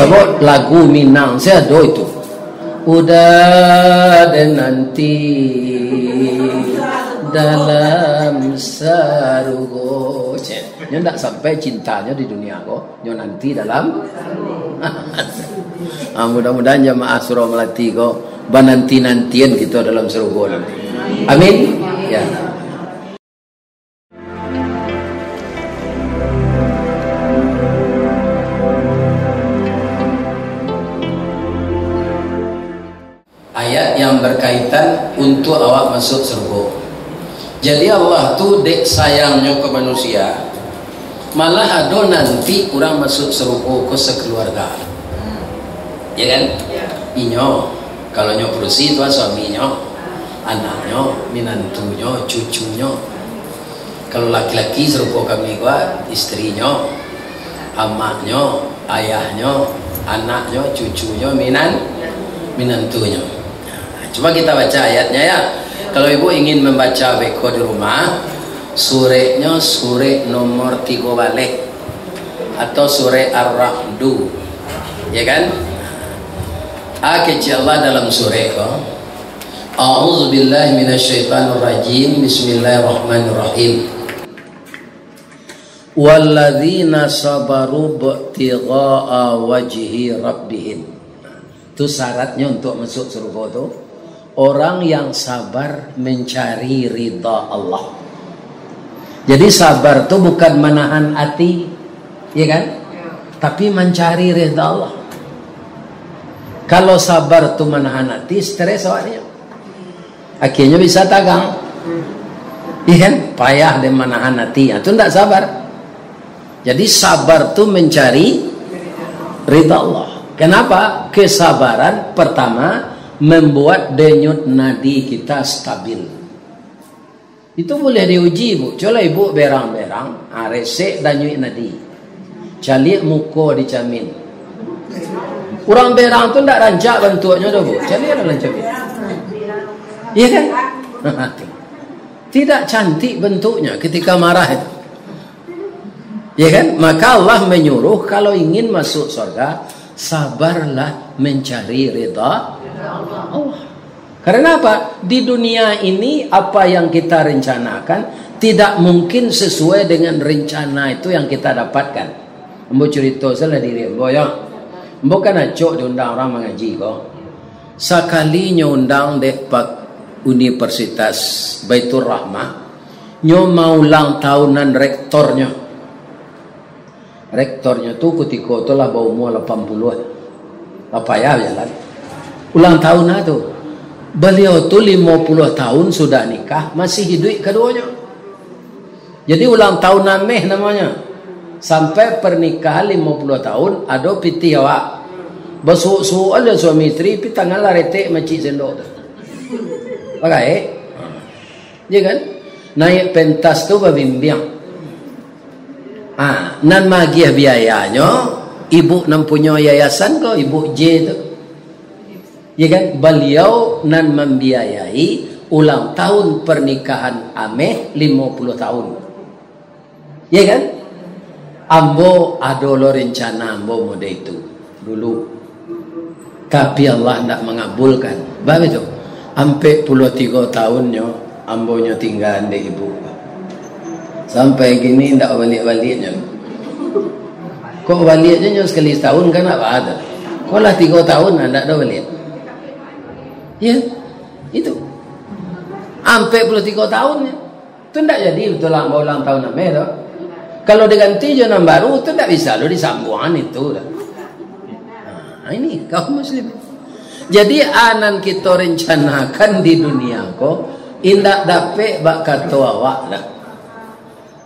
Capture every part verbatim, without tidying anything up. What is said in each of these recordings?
Sabab lagu Minang se ado itu. Udah den nanti dalam sarugo. Cek, nyo ndak sampai cintanyo di dunia ko, nyo nanti dalam. Ah, mudah-mudahan jamaah Surau Melati ko bananti-nantian kito dalam sarugo nanti. Amin. Ya. Ayat yang berkaitan untuk awak masuk surga. Jadi Allah tu dek sayangnyo ke manusia, malah ado nanti urang masuk surga ko sekeluarga. Ya kan? Ya. Inyo, kalau nyo padusi tu suaminyo, anaknyo, minantunyo, cucunyo. Kalau laki-laki sarupo kami ko, isterinyo, amaknyo, ayahnyo, anaknyo, cucunyo, minan-, minantunyo. Cuba kita baca ayatnya ya. Kalau ibu ingin membaca beko di rumah, sureknyo surek nomor tigo baleh atau surek Ar-Ra'du. Ya kan? A kecil Allah dalam surek ko. A'udzubillahi minasyaitonirrajim. Bismillahirrahmanirrahim. Walladzina sabaru ibtigha'a wajhi rabbihim. Itu syaratnya untuk masuk surga tu. Orang yang sabar mencari ridha Allah. Jadi sabar tu bukan menahan hati, ya kan? Tapi mencari ridha Allah. Kalau sabar tu menahan hati, stres awaknyo. Akhirnyo bisa tagang. Iya kan? Payah dia manahan hati. Ah, tu ndak sabar. Jadi sabar tu mencari ridha Allah. Kenapa? Kesabaran pertama membuat denyut nadi kita stabil. Itu boleh diuji, Bu. Cubolah ibu berang-berang, ah, resek danyuik nadi. Caliak muko di camin. Urang berang tu ndak rancak bantuaknyo doh, Bu. Caliak dalam camin. Iya kan? Tidak cantik bentuknya ketika marah itu. Ya kan? Maka Allah menyuruh, kalau ingin masuk surga, sabarlah mencari ridha Allah. Karena apa? Di dunia ini, apa yang kita rencanakan tidak mungkin sesuai dengan rencana itu yang kita dapatkan. Ambo curito salah diri ambo, ya. Ambo kan acok diundang orang mangaji ko. Sakalinyo undang dek Pak Universitas Baitur Rahmah, nyo maulang tahunan rektornyo. Rektornyo tu kutiko tu lah baumua lapan puluah. Lah payah bajalan. Ulang tahun lah tu. Baliau tu limo puluah tahun sudah nikah, masih hiduik kaduonyo. Jadi ulang tahun ameh namonyo. Sampai pernikahan limo puluah tahun, ado pitih awak. Basuok-suok lah suami isteri, pi tangan lah retek macik sendok tu. Pakai? Ya kan? Naik pentas tu babimbiang. Ah, nan magiah biayanyo, ibu nan punyo yayasan ko, ibu J tu. Ya kan? Baliau nan mambiayai ulang tahun pernikahan ameh limo puluah tahun. Ya kan? Ambo ado lo rencana ambo mode itu dulu. Tapi Allah ndak mangabulkan. Bab itu, ampek puluah tigo tahunnyo ambo nyo tinggaan dek ibu. Sampai kini ndak baliak-baliaknyo. Kok baliaknyo nyo sakali satahun kan ndak baa tu. Kok lah tigo tahun ndak ado baliak. Ya, itu. Ampek puluah tigo tahunnyo. Tu ndak jadi tulang baulang tahun ameh tu. Kalau diganti jo nan baru, tu ndak bisa lo disambuangan itu tu. Nah, ini kaum muslim. Jadi, a nan kito rencanakan di dunia ko, indak dapek bak kato awak lah.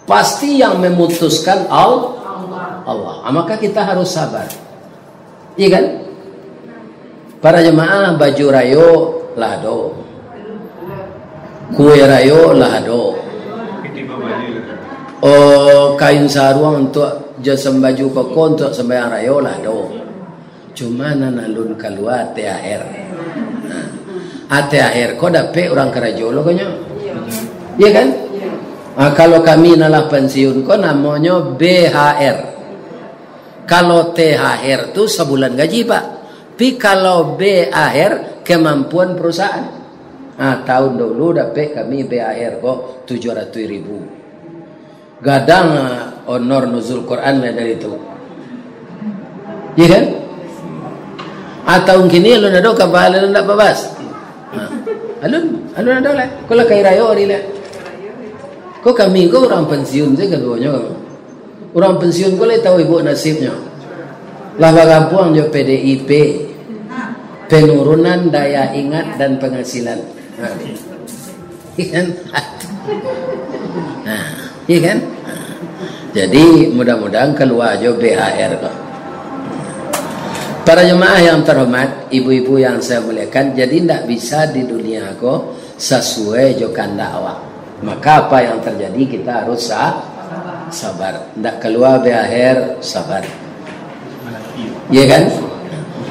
Pasti yang memutuskan Al-, Allah. Ah, maka kita harus sabar. Iya kan? Para jemaah, baju rayo lah ado. Kue rayo lah ado. Oh, kain saruang untuak jo sambaju koko untuak sambayang rayo lah ado. Cuma nan alun kalua T H R. Nah, T H R ko dapek urang karajo lo konyo. Iya kan? Ah, kalau kami nan lah pensiun ko namonyo B H R. Kalau T H R tu sabulan gaji, Pak. Tapi kalau B H R, kemampuan perusahaan. Ah, tahun dulu dapek kami B H R ko tujuh ratus ribu. Gadang, ah, honor nuzul Quran lah dari tu. Iya kan? Ah, tahun kini alun ado kabar, alun dak babas. Ah, alun, alun ado lah. Ko lah kai rayo hari lah. Ko kami ko urang pensiun sajo kaduonyo. Urang pensiun ko lai tahu ibu nasibnyo. Lah bagampuang jo P D I P. Penurunan daya ingat dan penghasilan. Ha. Iya kan? Nah, iya kan? Jadi, mudah-mudahan kalua jo B H R ko. Para jemaah yang terhormat, ibu-ibu yang saya muliakan, jadi ndak bisa di dunia ko sasuai jo kandak awak. Maka apa yang terjadi, kita harus sa-, sabar. Ndak kalua B H R, sabar. Iya kan?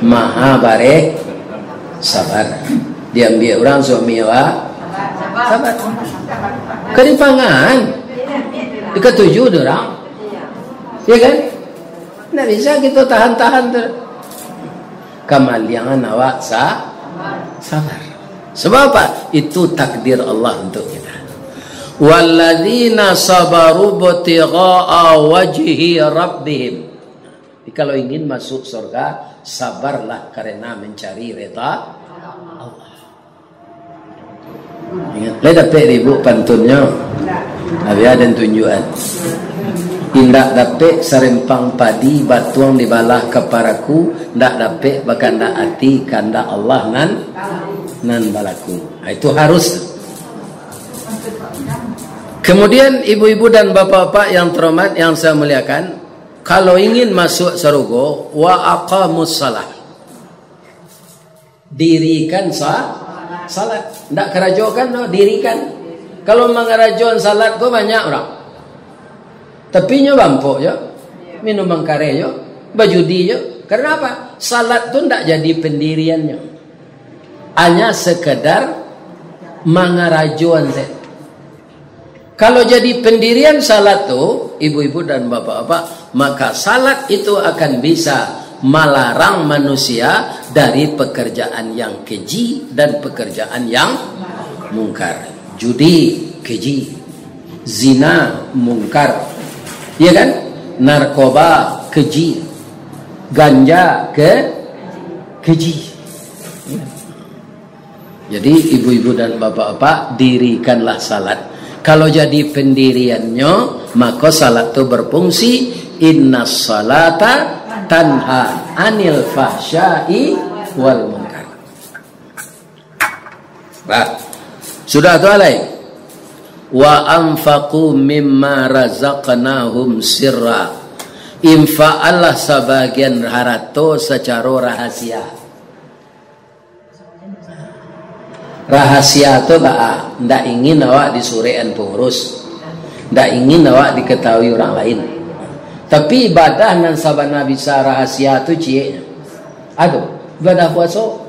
Maha bareh sabar. Diambiak urang suami awak, sabar. Karipangan. Dikatuju dek urang. Iya kan? Ndak bisa kita tahan-tahan tu. Kamaliangan awak sa-, sabar. Sebab apa? Itu takdir Allah untuk kita. Walladzina sabaru ibtigha'a wajhi rabbihim. Jadi, kalau ingin masuk surga, sabarlah karena mencari reda Allah. Ingat, lai dapek ibu pantunnyo? Habis ada tunjukan. Indak dapek sarempang padi batuang dibalah ka paraku, ndak dapek bakandak ati, kandak Allah nan, nan balaku. Ha, itu harus. Kemudian ibu-ibu dan bapak-bapak yang terhormat, yang saya muliakan, kalau ingin masuk sarugo, wa aqamus salah. Dirikan sa-, salat. Ndak karajokan doh, dirikan. Kalau mangarajoan salat ko banyak urang. Tapi nyo bampok jo, minum mangkareh jo, bajudi jo. Karena apa? Salat tu ndak jadi pendiriannyo. Hanya sekedar mangarajoan saja. Kalau jadi pendirian salat tu, ibu-ibu dan bapak-bapak, maka salat itu akan bisa malarang manusia dari pekerjaan yang keji dan pekerjaan yang mungkar. Judi, keji. Zina, mungkar. Iya kan? Narkoba, keji. Ganja, ke-, keji. Jadi, ibu-ibu dan bapak-bapak, dirikanlah salat. Kalau jadi pendiriannyo, maka salat tu berfungsi, "Innas salata tanha anil fahsya'i wal munkar." Bah, sudah tu alai. "Wa anfaqu mimma razaqnahum sirra." Infaklah sabagian harato sacaro rahasia. Rahasia tu baa, ndak ingin awak disurekan pengurus, ndak ingin awak diketahui urang lain. Tapi ibadah nan sabana bisa rahasia tu cieknyo. Aduh, ibadah puaso.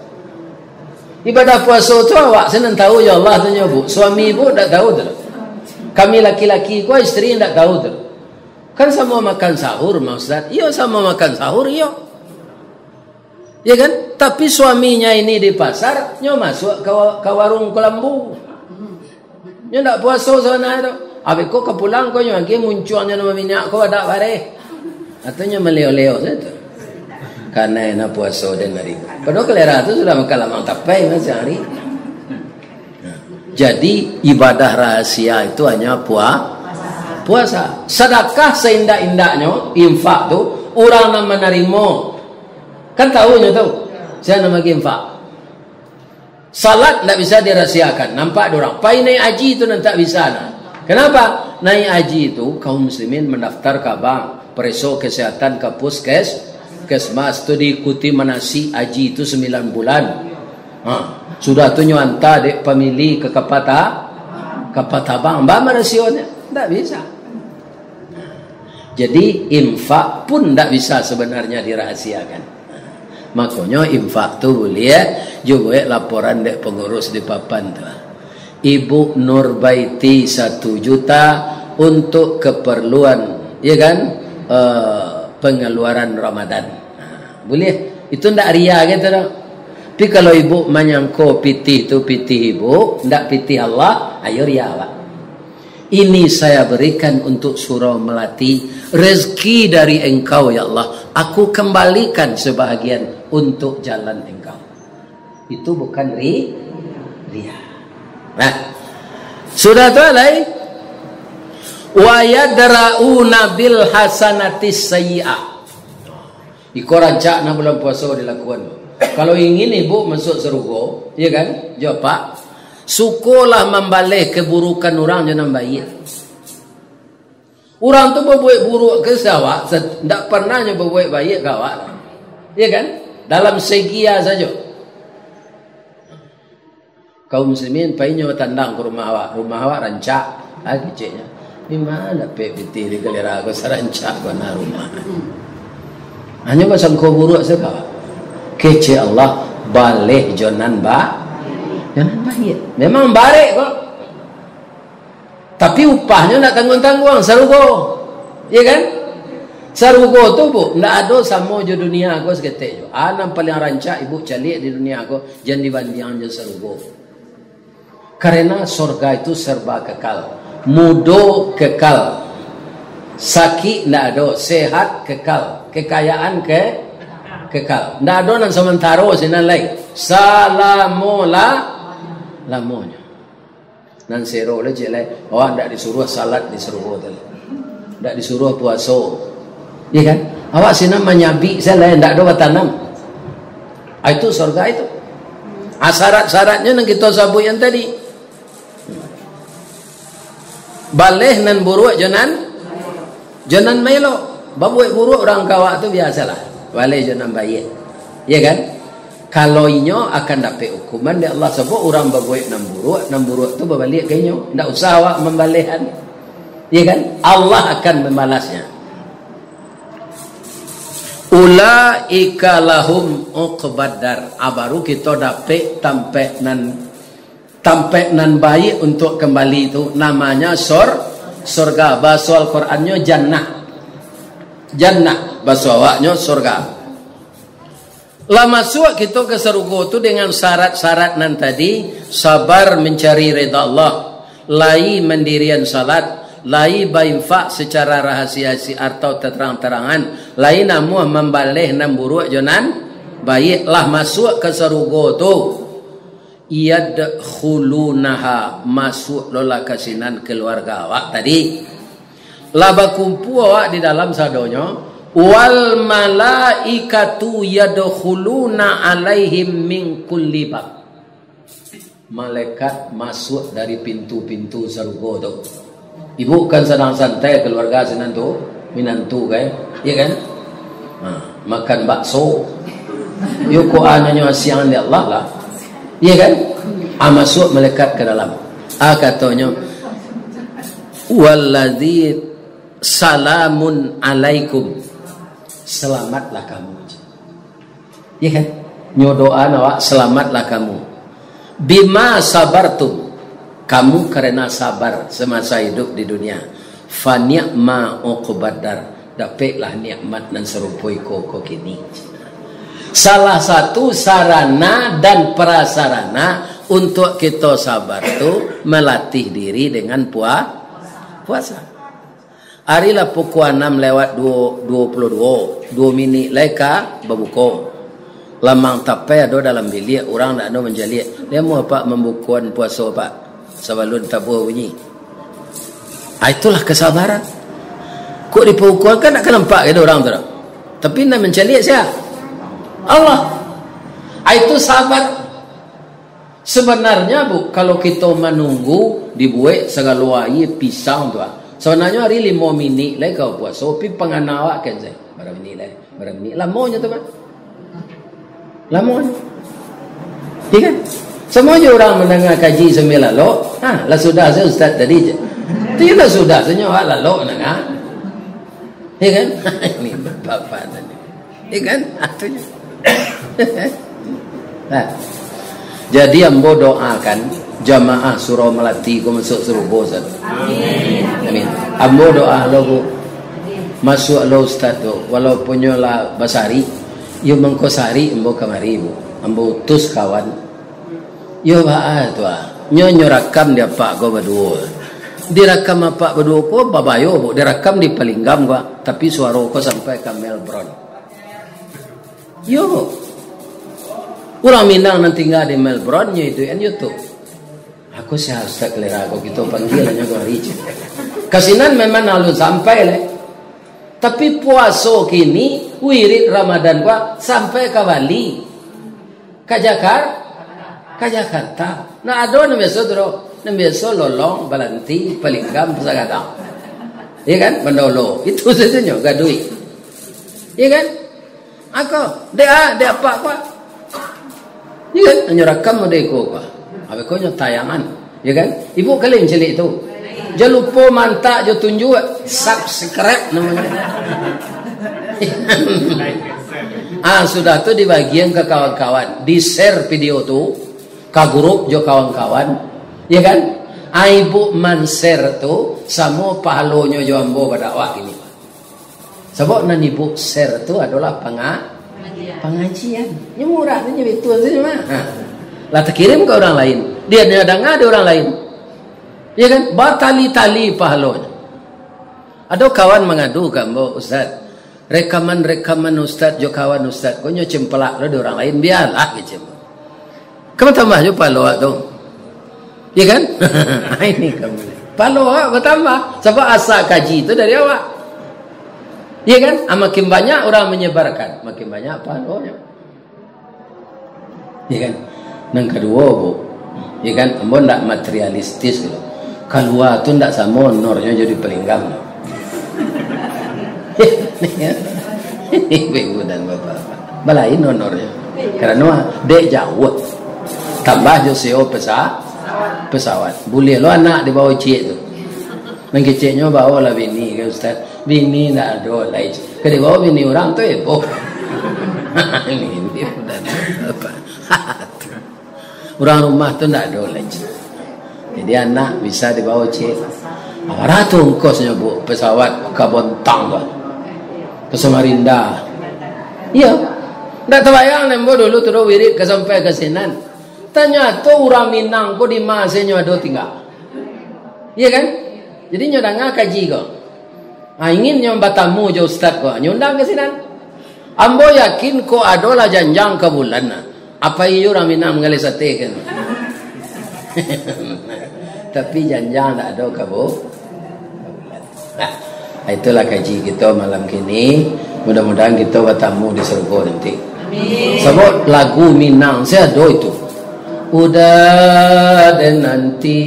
Ibadah puaso tu awak se nan tahu, ya Allah, tu nyo, Bu. Suami Bu ndak tahu tu. Kami laki-laki ko, isteri ndak tahu tu. Kan samo makan sahur, Mak Ustaz. Iyo, samo makan sahur, iyo. Ya kan? Tapi suaminya ini di pasar, nyo masuak ka wa-, ka warung kelambu. Nyo ndak puaso sabananyo tu. Abih ko ka pulang ko nyo agiah muncuangnyo nan baminyak ko, adak bareh. Atau nyo maleo-leo sajo tu. Karano nak puaso den hari. Padahal kalera tu sudah makan lamang tapai mah sahari. Nah, jadi ibadah rahasia itu hanya pua-, puasa. Sadakah saindak-indaknyo, infak tu, urang nan manarimo. Kan tahu nyo tu. Sia nan bagi infak. Salat ndak bisa dirahasiakan. Nampak dek urang. Pai naik haji tu nan tak bisa nah. Kenapa? Naik haji tu kaum muslimin mandaftar ka bank, pereso kesehatan ka puskes-, kesmas tu diikuti manasik haji tu sembilan bulan. Ha, sudah tu nyo anta dek pamili ka kapata-, kapatabang. Ba marasionyo? Ndak bisa. Jadi, infak pun ndak bisa sebenarnya dirahasiakan. Makonyo, infak tu buliah jo buek laporan dek pengurus di papan tu. Ibu Nurbaiti satu juta untuk keperluan, ya kan, eh, pengeluaran Ramadan. Ha, buliah. Itu ndak ria gitu doh. Tapi kalau ibu manyangko pitih tu pitih ibu, ndak pitih Allah, ayo ria awak. Ini saya berikan untuk surau Melati, rezeki dari Engkau, ya Allah. Aku kembalikan sebahagian untuk jalan Engkau. Itu bukan ri-, ria. Nah, sudah tu alai, wa yadra'una bil hasanatis sayyi'ah. Iko rancak nan bulan puaso dilakukan. Kalau ingin ibu masuk sarugo, ya kan? Jo apak, sukolah mambaleh keburukan urang jo nan baiak. Urang tu babuek buruak ka awak, sa-, ndak pernah nyo babuek baiak ka awak. Ya kan? Dalam segi a sajo. Kaum muslimin, pai nyo tandang ka rumah awak. Rumah awak rancak. Ah, keceknyo. Di ma dapek pitih di galera ko sarancak ko na rumah. Hanyo basangko buruak sajo ka awak. Kecek Allah, baleh jo nan ba-, jo nan baiak. Memang barek ko. Tapi upahnyo ndak tangguang-tangguang, sarugo. Ya kan? Sarugo tu, Bu, ndak ado samo jo dunia ko saketek jo. Ah, nan paliang rancak ibu caliak di dunia ko, jan dibandiang jo sarugo. Karena sorga itu serba kekal. Mudo kekal. Sakik ndak ado, sehat kekal. Kekayaan ke-, kekal. Ndak ado nan samantaro sinan lai. Salamo-la-, lamonyo. Nan sero lah, cek lai, awak ndak disuruah salat di sarugo tu lai. Ndak disuruah puaso. Ya kan? Awak sinan manyabik sajo lai, ndak ado batanam. Ah, itu sorga itu. Ah, syarat-syaratnyo nan kito sabuik yang tadi. Baleh nan buruak jo nan, jo nan maelok. Babuek buruak urang ka awak tu biasolah. Baleh jo nan baiak. Ya kan? Kalau inyo akan dapek hukuman dek Allah, sabab urang babuek nan buruak, nan buruak tu babaliak ka inyo. Ndak usah awak mambalehan. Ya kan? Allah akan mambalasnya. Ulaika lahum uqbad dar. Ah, baru kito dapek tampek nan, tampek nan baiak untuak kambali tu, namanya sor-, sorga. Bahaso Al-Qurannyo jannah. Jannah, bahaso awaknyo sorga. Lah masuak kito ka sarugo tu dengan syarat-syarat nan tadi, sabar mancari rida Allah, lai mandirian salat, lai bainfak secara rahasia atau terang-terangan, lai namuah mambaleh nan buruak jo nan baiak, lah masuak ka sarugo tu. Yadkhulunaha, masuak lo lah ka sinan keluarga awak tadi. Lah bakumpua awak di dalam sadonyo, wal malaikatu yadkhuluna alaihim min kulli bab. Malaikat masuak dari pintu-pintu sarugo tu. Ibu kan sadang santai keluarga sinan tu, minantu kan, iya kan? Ha, makan bakso. Yo ko anyo asiangan dek Allah lah. Iya kan? Ah, masuak malaikat ka dalam. Ah, katonyo, "Wallazi salamun alaikum." Selamatlah kamu. Iya kan? Nyo doa awak, "Selamatlah kamu. Bima sabartum." Kamu karena sabar semasa hidup di dunia. "Fa ni'ma uqbad dar." Dapeklah nikmat nan sarupo iko ko kini. Salah satu sarana dan prasarana untuk kito sabar tu melatih diri dengan pua-, puasa. Ari lah pukua anam lewat duo, duo puluah duo, duo minik lai ka babuko. Lamang tapai ado dalam biliak, urang ndak ado mancaliak. Lai amuah apak mambukoan puaso apak sabalun tabuah bunyi? Ah, itulah kesabaran. Kok dipabukoan kan ndak ka nampak ka urang tu doh. Tapi nan mancaliak sia? Allah. Ah, itu sabar. Sabananyo, Bu, kalau kito manunggu dibuek sagalo aia pisang tu, ah, sabananyo ari limo minik lai ka puaso, tapi pangana awak kan, bara minik lai, bara minik, lamonyo tu, Pak. Lamonyo. Iya kan? Samo jo urang mandanga kaji sambia lalok, ha, lah sudah sajo ustaz tadi. Tu lah sudah sajo awak lalok mandanga. Iya kan? Ini bapak tadi. Iya kan? Ah, tu je. Nah. Jadi ambo doakan jamaah Surau Melati ko masuk sarugo, Ustaz. Amin. Amin. Ambo doa lo, Bu. Masuak lo ustaz tu, walaupun nyo lah basari, yo mangko sari ambo kamari, Bu. Ambo utus kawan. Yo baa tu ah. Nyo, nyo rakam di apak ko baduo. Dirakam apak baduo ko babayo, Bu. Dirakam di Palinggam ko, tapi suaro ko sampai ka Melbourne. Yo. Urang Minang nan tingga di Melbourne, nyo iduikan YouTube. Aku sia ustaz kalera ko, kito panggia nyo kamari. Ka sinan memang alun sampai lai. Tapi puaso kini, wirid Ramadan ko sampai ka Bali. Ka Jakar-, ka Jakarta. Nah, ado nan biaso tu doh. Nan biaso Lolong, Balanti, Palinggam, Sagadang. Iya kan? Bandolo. Itu sajo nyo gaduik. Iya kan? Ako, dek a, dek apak ko. Iya kan? Nyo rakam model iko ko. Abih ko nyo tayangan. Iya kan? Ibu kali mancaliak tu. Jan lupo mantak jo tunjuak, subscribe namonyo. Ah, sudah tu dibagian ka kawan-kawan, di-share video tu ka grup jo kawan-kawan. Iya kan? Ah, ibu man-share tu samo pahalonyo jo ambo badakwah kini. Sabab nan ibu share tu adolah panga-, pangajian. Nyo murah tu, nyo bitua tu mah. Ha. Lah takirim ka urang lain. Dia, dia danga dek urang lain. Ya kan? Batali-tali pahalonyo. Ado kawan mangadu ka ambo, "Ustaz, rekaman-rekaman ustaz jo kawan ustaz ko nyo cempelak lo dek urang lain, bialah," kecek ambo. Kan batambah jo pahalo awak tu. Iya kan? Ini kamu. Pahalo awak batambah. Sabab asa kaji tu dari awak. Iya kan? Ah, makin banyak urang manyebarkan, makin banyak pahalonyo. Iya kan? Nan kaduo, Bu. Iya kan? Ambo ndak materialistis gitu. Kalua tu ndak samo honornyo jo di Palinggam. Ibu dan bapak-bapak. Balain honornyo. Karano dek jauah. Tambah jo sewa pesa-, pesawat. Buliah lo anak dibawa ciek tu. Nan keceknyo bawa lah bini ka ustaz. Bini ndak ado lai. Ka dibawa bini urang tu heboh. Ini, ini budak apa? Urang rumah tu ndak ado lai. Jadi anak bisa dibawa ciek. Bara tu ongkosnyo, Bu, pesawat ka Bontang tu. Ka Samarinda. Iyo. Ndak tabayang dek ambo dulu tu doh wirid ka sampai ka sinan. Tanyato urang Minang ko di ma se nyo ado tingga. Iya kan? Jadi nyo danga kaji ko. Ha, ingin nyo batamu jo ustaz ko, nyo undang ka sinan. Ambo yakin ko adolah janjang ka bulan nah. Apo iyo urang Minang manggaleh sate kan? Tapi janjang ndak ado ka bu-, ka bulan. Nah, itulah kaji kito malam kini. Mudah-mudahan kito batamu di sarugo nanti. Amin. Sabab lagu Minang se ado itu. Udah den nanti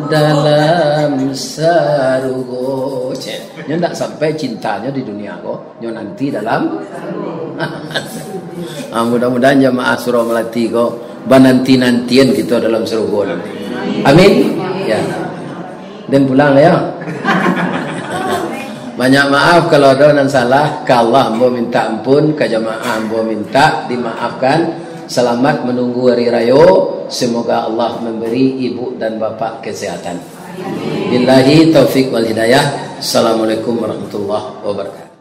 dalam sarugo. Cek, nyo ndak sampai cintanyo di dunia ko, nyo nanti dalam. Ah, mudah-mudahan jamaah Surau Melati ko bananti-nantian kito dalam sarugo nanti. Amin. Ya. Den pulang ya. Banyak maaf kalau ado nan salah, ka Allah ambo minta ampun, ka jamaah ambo minta dimaafkan. Selamat menunggu hari rayo. Semoga Allah memberi ibu dan bapak kesehatan. Billahi taufik wal hidayah. Assalamualaikum warahmatullahi wabarakatuh.